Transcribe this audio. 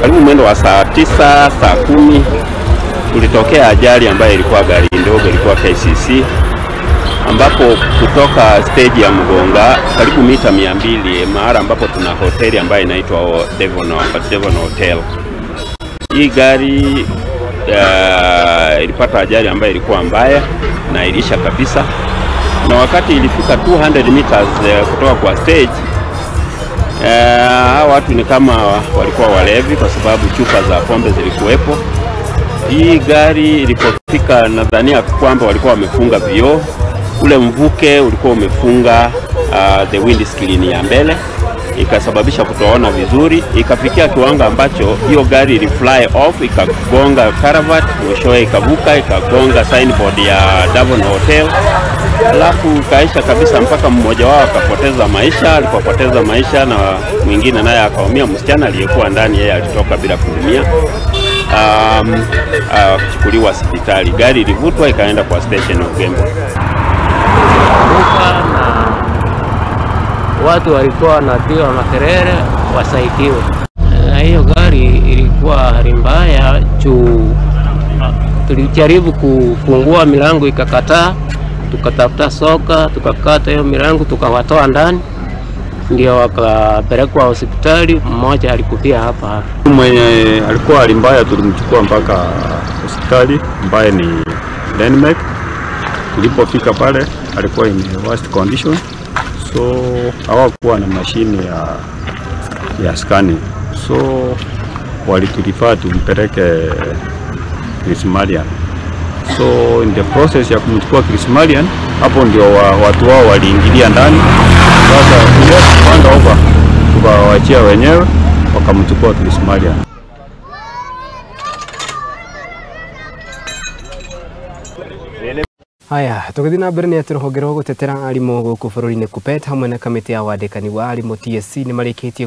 Karibu mwendo wa saa 9, saa 10 kulitokea ajali ambayo ilikuwa gari ndogo, ilikuwa KCC, ambapo kutoka stage ya Mgonga karibu mita 200 mahali ambapo tuna hoteli ambayo inaitwa Devon Hotel. Hii gari ilipata ajali ambayo ilikuwa mbaya na ilisha kabisa, na wakati ilifika 200 meters kutoka kwa stage, watu ni kama walikuwa walevi kwa sababu chupa za pombe zilikuwepo. Hii gari ilipofika, nadhania kwamba walikuwa wamefunga vioo, ule mvuke ulikuwa umefunga the windscreen ya mbele, ikasababisha kutoona vizuri. Ikafikia kiwango ambacho hiyo gari ili fly off, ikagonga caravat, mwishowe ikavuka ikagonga signboard ya Devon Hotel, alafu kaisha kabisa mpaka mmoja wao akapoteza maisha. Alipopoteza maisha na mwingine naye akaumia. Msichana aliyekuwa ndani yeye alitoka bila kuumia, kuchukuliwa hospitali. Gari ilivutwa ikaenda kwa station of Gembo. Watu walikuwa wanapiga makelele wasaidiwe. Na hiyo gari ilikuwa hali mbaya juu tulijaribu kufungua milango ikakataa, tukatafuta soka tukakata hiyo milango tukawatoa ndani, ndio wakapelekwa hospitali. Mmoja alikufia hapa hapa. Mwenye alikuwa hali mbaya tulimchukua mpaka hospitali ambaye ni Denmark. Tulipofika pale alikuwa in worst condition, so hawakuwa na mashine ya scanning, so walitulifaa tumpeleke Chris Marian. So in the process ya kumchukua Chris Marian, hapo ndio watu wao waliingilia ndani. Sasa tulipanda over tukawaachia wenyewe wakamchukua Chris Marian. Haya, tũgĩthiĩ na mbere nĩ atĩ rũhonge rwa gũtetera arimũ gũkũ bũrũri-inĩ KUPPET hamwe na kamĩtĩ ya wandĩkani wa arimũ TSC nĩ marĩkĩtie